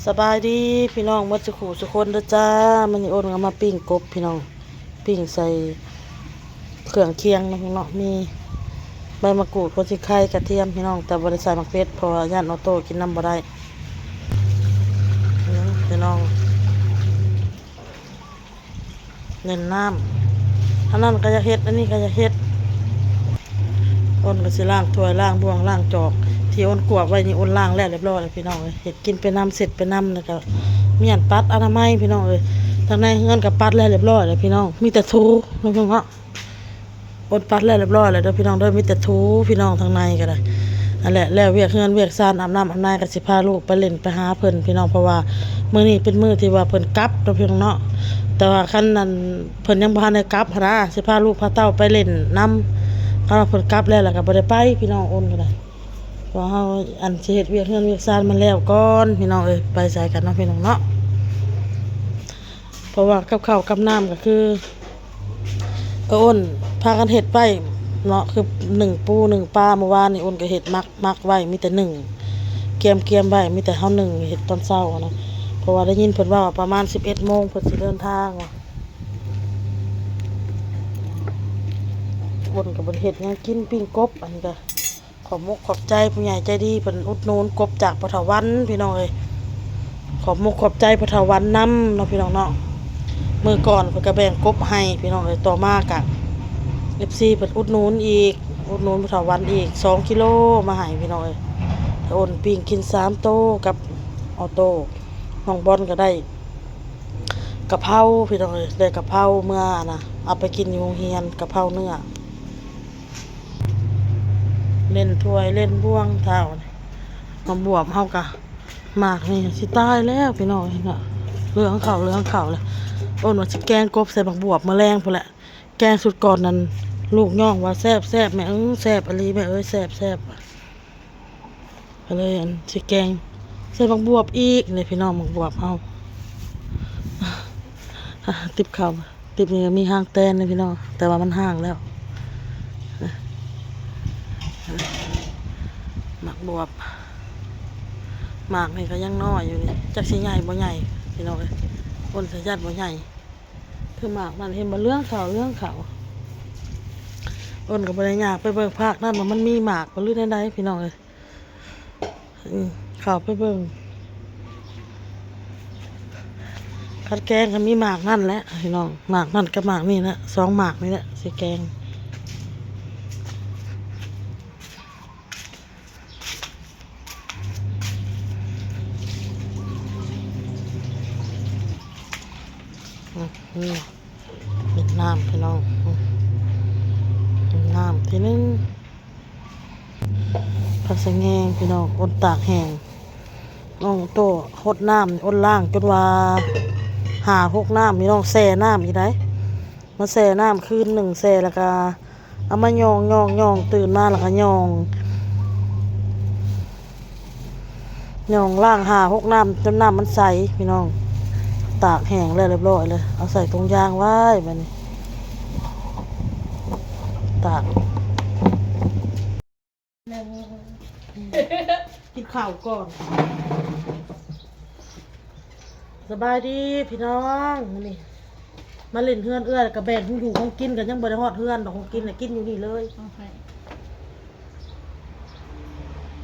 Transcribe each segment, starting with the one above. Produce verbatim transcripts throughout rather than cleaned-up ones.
สบายดีพี่น้องหมดสุขุสุคนเด้อจ้า มื้อนี้อ้นก็มาปิ้งกบพี่น้อง ปิ้งใส่เครื่องเคียงเนาะพี่น้องเนาะ มีใบมะกรูด หัวสิงไค กระเทียมพี่น้อง แต่บ่ได้ใส่หมากเผ็ด เพราะว่าย่านออโต้กินนำบ่ได้ อืม พี่น้อง เล่นน้ำ อันนั้นก็อยากเฮ็ด อันนี้ก็อยากเฮ็ด อ้นก็สิล้างถ้วย ล้างบ่วง ล้างจอก ที่อ้นกวาดไว้นี่ อ้นล้างแล้วเรียบร้อยแล้วพี่น้องเอ้ย เฮ็ดกินไปนำ เช็ดไปนำ แล้วก็เมี้ยนปัดอนามัยพี่น้องเอ้ย ทางในเฮือนก็ปัดแล้วเรียบร้อยแล้วพี่น้อง มีแต่ถูเนาะพี่น้องเนาะ อ้นปัดแล้วเรียบร้อยแล้วเด้อพี่น้องเด้อ มีแต่ถูพี่น้อง ทางในก็ได้ นั่นแหละ แล้วเวียกเฮือนเวียกซาน อาบน้ำอาบในก็สิพาลูกไปเล่นไปหาเพิ่นพี่น้อง เพราะว่ามื้อนี้เป็นมื้อที่ว่าเพิ่นกลับเนาะพี่น้องเนาะ แต่ว่าคันนั้นเพิ่นยังบ่ทันได้กลับหั้นนะ สิพาลูกพาเต้าไปเล่นนำ คันว่าเพิ่นกลับแล้ว แล้วก็บ่ได้ไปพี่น้อง อ้นก็ได้ เพราะเฮาอันสิเฮ็ดเวียกเฮือนเวียกซานมันแล้วก่อนพี่น้องเอ้ย ไปไสกันเนาะพี่น้องเนาะ เพราะว่ากับข้าวกับน้ำก็คือ เออ อ้นพากันเฮ็ดไว้เนาะ คือหนึ่งปูหนึ่งปลา เมื่อวานนี่อ้นก็เฮ็ดหมัก หมักไว้ มีแต่หนึ่ง เกียม เกียมไว้ มีแต่เฮาหนึ่ง เฮ็ดตอนเช้าหั้นนะ เพราะว่าได้ยินเพิ่นว่าประมาณสิบเอ็ดโมงเพิ่นสิเดินทางว่ะ อ้นก็บ่ได้เฮ็ดหยังกิน ปิ้งกบ อันนี้ก็ ขอบมกขอบใจผู้ใหญ่ใจดี เพิ่นอุดหนุนกบจากพ่อเฒ่าวันพี่น้องเอ้ย ขอบมกขอบใจพ่อเฒ่าวันนำเนาะพี่น้องเนาะ มื้อก่อนเพิ่นก็แบ่งกบให้พี่น้องเอ้ย ต่อมากะ เอฟซี เพิ่นอุดหนุนอีก อุดหนุนพ่อเฒ่าวันอีกสองกิโลมาให้พี่น้องเอ้ย แต่อ้นปิ้งกินสามโตกับออโต้ น้องบอลก็ได้กะเพราพี่น้องเอ้ย ได้กะเพราเมื่อนะ เอาไปกินอยู่โรงเรียน กะเพราเนื้อ เล่นถ้วยเล่นบ่วงเท่านี่ มาบวบเฮากะ หมากนี่สิตายแล้วพี่น้องเนาะ เหลืองเขาเหลืองเขาเลย อ้นว่าสิแกงกบใส่หมากบวบมื้อแลงพู้นแหละ แกงสุดก่อนนั้น ลูกย่องว่าแซ่บแซ่บแม่ เออ แซ่บอีหลีแม่เอ้ย แซ่บแซ่บ ก็เลยอันสิแกงใส่หมากบวบอีกเลยพี่น้อง หมากบวบเฮา อ่ะ ติบข้าว ติบนี่ก็มีหางแตนเลยพี่น้อง แต่ว่ามันห่างแล้ว หมากบวบ หมากนี่ก็ยังน้อยอยู่นี่ จักสิใหญ่บ่ใหญ่พี่น้องเอ้ย อ้นสะยัดบ่ใหญ่ คือหมากนั่น เห็นบ่ เหลืองเขาเหลืองเขา อ้นก็บ่ได้อยากไปเบิ่งภาคนั่นว่ามันมีหมากบ่หรือใดๆพี่น้องเอ้ย อืม เข้าไปเบิ่ง คัดแกงก็มีหมากนั่นแหละพี่น้อง หมากนั่นกับหมากนี่แหละ สองหมากนี่แหละสิแกง อืม นี่ เวียดนามพี่น้อง อืม เวียดนามทีหนึ่ง ผักสะแงงพี่น้อง อ้นตากแห้ง น้องโตหดน้ำ อ้นล้างจนว่าห้าหกน้ำพี่น้อง แช่น้ำอีกได้ มาแช่น้ำคืนหนึ่ง แช่แล้วก็เอามาย่องย่องย่อง ตื่นมาแล้วก็ย่อง ย่องล้างห้าหกน้ำจนน้ำมันใสพี่น้อง ตากแห้งแล้วเรียบร้อยเลย เอาใส่ถุงยางไว้บัดนี้ ตาก กินข้าวก่อน สบายดีพี่น้อง มื้อนี้มาเล่นเฮือนเอื้อย ก็แบ่งของอยู่ของกิน ก็ยังบ่ได้ฮอดเฮือนดอก ของกินน่ะกินอยู่นี่เลย เอาให้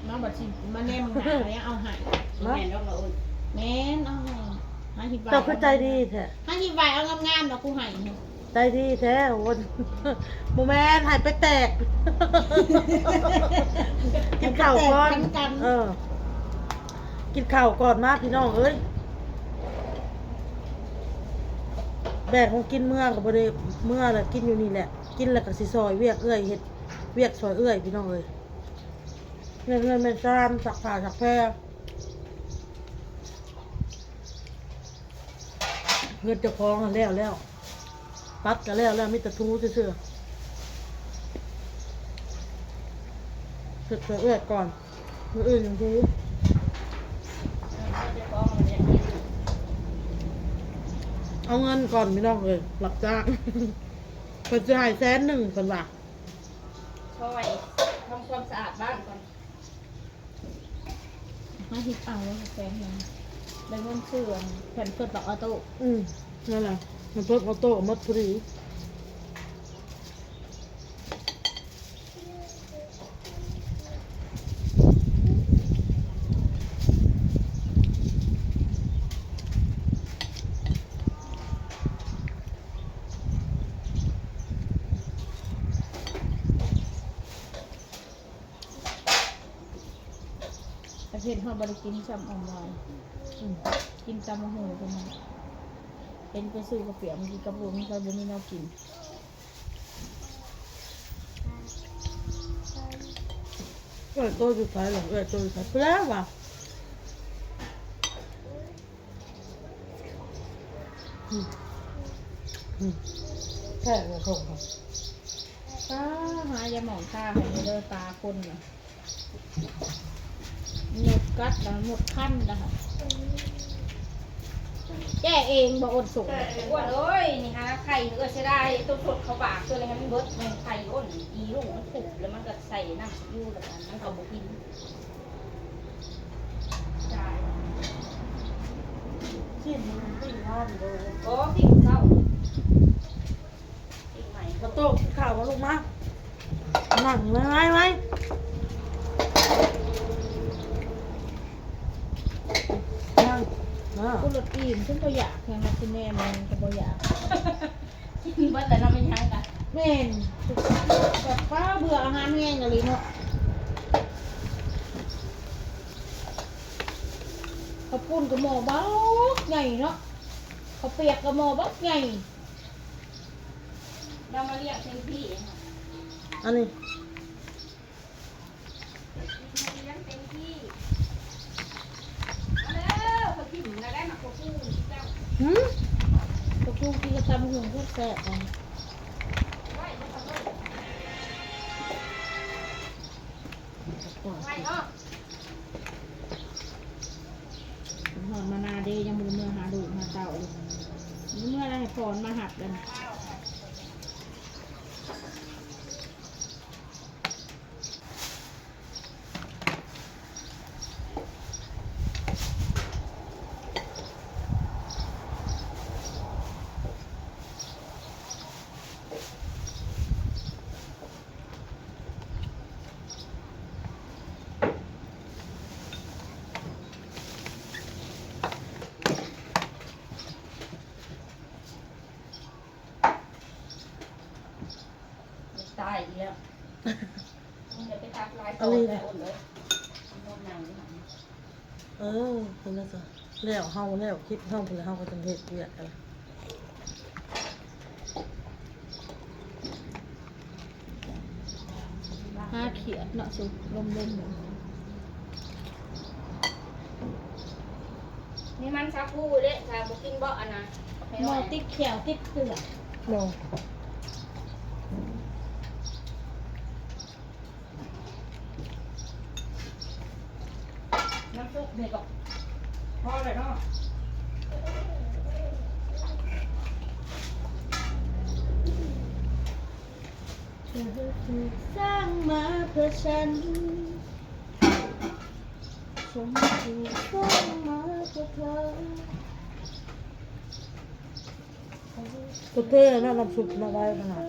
น้องบัดสิมาแนมหน้าแล้วเอาให้ มา แม่นดอกละอ้น แม่นเอาให้ หาหิบไหว เจ้าคือใจดีแท้ หาหิบไหวเอางามๆดอกกูให้ ใจดีแท้ โอ้ย บ่แม่น ให้ไปแตก กินข้าวก่อน ให้ไปแตกกัน เออ กินข้าวก่อนมาพี่น้องเอ้ย แบ่งของกินเมื่อก็บ่ได้เมื่อละ กินอยู่นี่แหละ กินแล้วก็สิซอยเวียกเอื้อย เฮ็ดเวียกซอยเอื้อยพี่น้องเอ้ย เรื่องเงินแม่นจาน ซักผ้าซักแพร เงินเจ้าของหั้นแล้วแล้ว ปัดก็แล้วแล้ว มีแต่ถูซื่อๆ เฮ็ดซอยเอื้อยก่อน มื้ออื่นยังถู เอาเงินก่อนพี่น้องเอ้ย รับจ้าง เพิ่นสิให้แสนหนึ่งเพิ่นว่า ช่วยทำความสะอาดบ้านก่อน มาเฮ็ดเอาแล้วแสนหนึ่ง ได้เงินซื้ออันแผ่นเพิดบักออโต้ อืม นั่นแหละ มันเพิ่มออโต้หมดพอดี ประเทศเฮาบ่ได้กินซ้ำออมหวาน อืม กินตำบักหุ่งเท่านั้น เห็นไปซื้อข้าวเปียกมากินกับลูก มันก็บ่มีแนวกิน เอ้ย โตอยู่ไสล่ะ เอ้ย โตอยู่ไส ไปแล้วว่ะ อืม อืม แค่กระทงค่ะ ป้า หายาหมองทาให้เด้อ ตาคนน่ะ หมดกัดแล้ว หมดคันแล้วค่ะ แก้เองบ่ อ้นสุก อ้วนเอ้ย นี่ฮะ ไข่เอื้อเสียดาย ต้นสดเขาปากตัวเลย ให้มันเบิด มันไข่อ้น อีลูกมันปุบแล้วมันก็ใส่น้ำซีอิ๊วแล้วกัน มันก็บ่กิน จ่าย ชิ้นมันปิ้งว่านเลย โอ้ ปิ้งเศร้า ปิ้งใหม่ มาโต๊ะข้าวมาลูกมา นั่งไว้ไว้ไว้ นั่ง เออ กูรถอิ่ม ฉันก็อยากแข่งมาซิแน่มันก็บ่อยาก กินเบิดแล้วเนาะ มันยังกะ แม่น แบบป้าเบื่ออาหารแห้งอีหลีเนาะ ข้าวปุ้นก็หม้อบักใหญ่เนาะ ข้าวเปียกก็หม้อบักใหญ่ เรามาเรียกเต็มที่ค่ะ อันนี้ มาเรียกเต็มที่ มาเร็ว เขากินแล้วได้มาโคกู้เจ้า หืม ข้าวปุ้นกินกับตำบักหุ่งแซ่บๆ อ่ะ ไว้ ไว้เนาะ ฮอดมานาเด้ ยังบ่ได้เมือหาลูกหาเต้าเลย เมืออะไรให้พรมาหับกัน ตายอีกแล้ว มึงอย่าไปตักหลายตอนเลย อดเลย นอนนั่งอยู่หั่น เออ เพิ่นน่ะจ้ะ แล้วเฮาแล้วคิดเฮาพู้นแหละ เฮาก็จั่งเฮ็ดเวียกกัน หาเขียดเนาะ สุกลมๆ นี่มันสาคูเด้ ถ้าบ่กินบ่อันน่ะ หม้อติดแข้วติดเกือก บ่ น้ำซุปนี่ก็พอเลยเนาะ เธอถูกสร้างมาเพื่อฉัน ฉันถูกสร้างมาเพื่อเธอ ก็เธอน่ะ น้ำซุปน่ะไว้ขนาด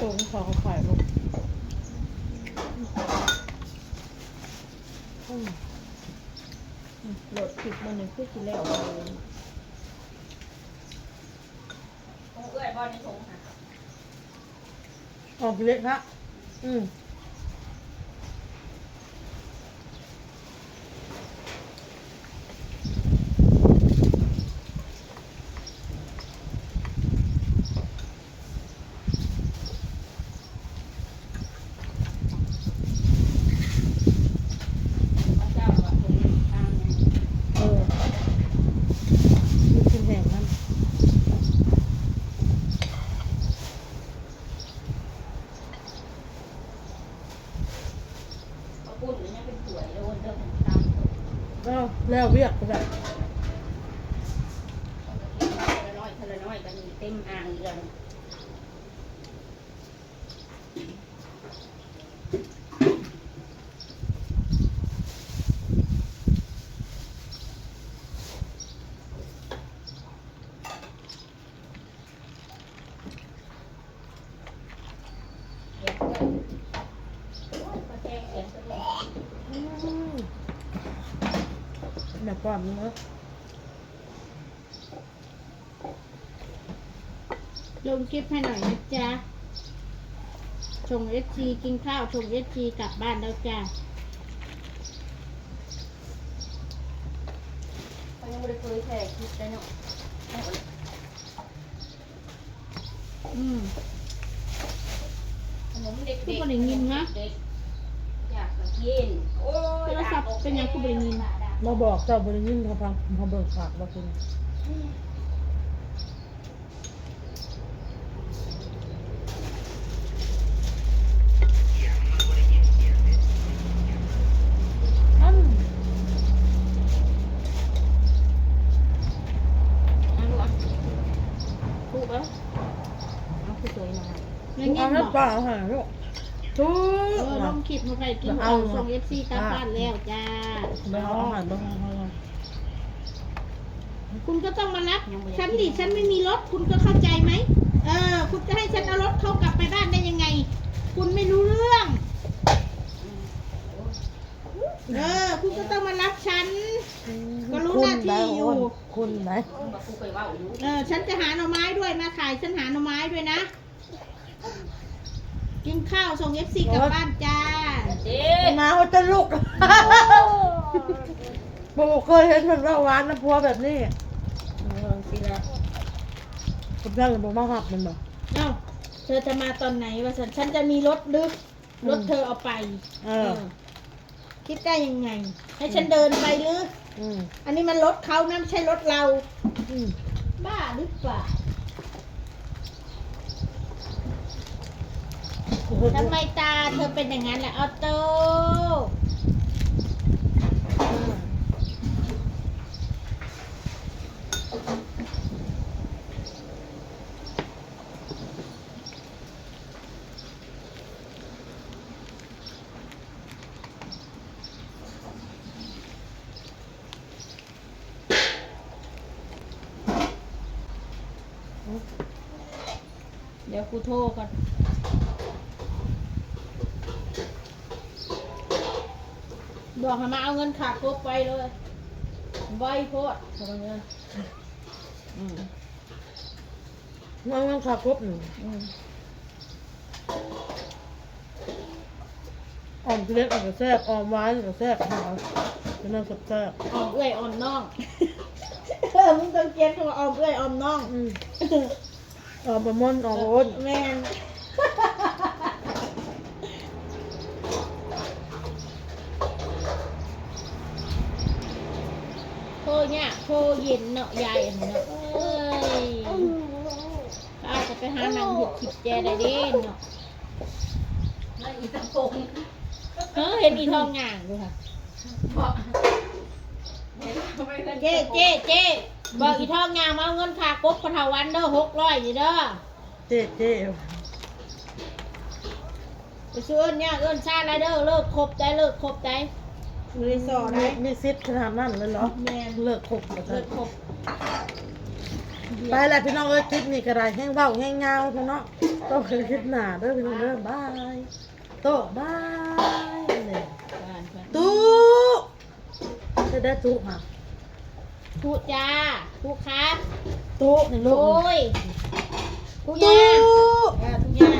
ตรงเขาขายลูก อืม อืม โหลดคลิปมาหนึ่งคือสิแล้ว ของเอื้อยบ่ในถุงค่ะ ออกเล็กฮะ อืม เออ มีคนแห่งนั้น ปุ้นก็ยังเป็นถ้วยโลนเด้อ ตำ เออ แล้วเวียกก็ได้ คนละน้อยคนละน้อยก็มีเต็มอ่างเดือน อืม แม่ป้อมเนอะ ลงคลิปให้หน่อยนะจ๊ะ ส่งเอฟซีกินข้าว ส่งเอฟซีกลับบ้านแล้วจ้า เขายังไม่ได้เผยแพร่คลิปเลยเนาะ อืม ขนมเด็กๆ คือบ่ได้ยินนะ เด็กๆ อยากจะกิน โอ้ย โทรศัพท์เป็นหยังคือบ่ได้ยิน มาบอกเจ้าบ่ได้ยิน เขาฟัง เขาเบิ่งปากบ่กิน อืม เอาลูกอ่ะ ถูกแล้ว เอาคือตัวนี้มา เอาน้ำเปล่าค่ะลูก ถูก เออ ลงคลิปมาไปกินข้าว ส่งเอฟซีกลับบ้านแล้วจ้า ไม่เอาอาหารมาให้เขาเลย คุณก็ต้องมารับ ยังไม่ได้ ฉันดิ ฉันไม่มีรถ คุณก็เข้าใจไหม เออ คุณจะให้ฉันเอารถเขากลับไปบ้านได้ยังไง คุณไม่รู้เรื่อง เออ คุณก็ต้องมารับฉัน อืม ก็รู้หน้าที่อยู่ คุณไหน เออ ฉันจะหาหน่อไม้ด้วย มาถ่าย ฉันหาหน่อไม้ด้วยนะ กินข้าว ส่งเอฟซีกลับบ้านจ้า เจ๊ มาเขาจะลุก บ่เคยเห็นมันว่าหวานน้ำพัวแบบนี้ เออ สิละ ผมนั่งเลยบ่มาหับมันบ่ เอ้า เธอจะมาตอนไหนวะ ฉัน ฉันจะมีรถหรือ อืม รถเธอเอาไป เออ เออ คิดได้ยังไง ให้ฉันเดินไปหรือ อืม อันนี้มันรถเขานะ ไม่ใช่รถเรา อืม บ้าหรือเปล่า โอ้โห ทำไมตาเธอเป็นอย่างนั้นล่ะ ออโต้ เดี๋ยวกูโทรก่อน บอกให้มาเอาเงินค่ากบไปเลย ไวโพด อืม มาเงินค่ากบหนึ่ง อืม อ่อมเล็กมันก็แซ่บ อ่อมหวานมันก็แซ่บ หา เป็นน้ำแซ่บๆ อ่อมเอื้อยอ่อมน้อง เออ มึงต้องเขียนคำว่าอ่อมเอื้อยอ่อมน้อง อืม อ่อมบะม่อน อ่อมบะอ้น แม่น โพยากโพเย็นเนาะ ยายอันนี้เนาะ เอ้ย ก็อาจจะไปหานั่งเฮ็ดคลิปแจได้เด้เนาะ แล้วอีตาพง เออ เห็นอีทองย่างอยู่ค่ะ บอก เจ๊ เจ๊ เจ๊ บอกอีทองย่างมาเอาเงินค่ากบพอเฒ่าวันเด้อ หกร้อยนี่เด้อ เจ๊ เจ๊ ไปซื้อเอิ้นยากเอิ้นซ่าแล้วเด้อ เลิกคบได้ เลิกคบได้ รีสอร์ท มี ได้ มีสิทธิ์ขนาดนั้นเลยเหรอ แม่น เลิกคบก็ได้ เลิกคบ ไปแหละพี่น้องเอ้ย คลิปนี้ก็ได้ แฮงเว้าแฮงยาวพี่น้อง ต้องเป็นคลิปหน้าเด้อพี่น้องเด้อ บาย โต้ บายเลย ตู้ จะได้ตู้ค่ะ ตู้จ้า ตู้ครับ ตู้นี่ลูก โอ้ย ตู้ ตู้ ย่า เออ ตู้ย่า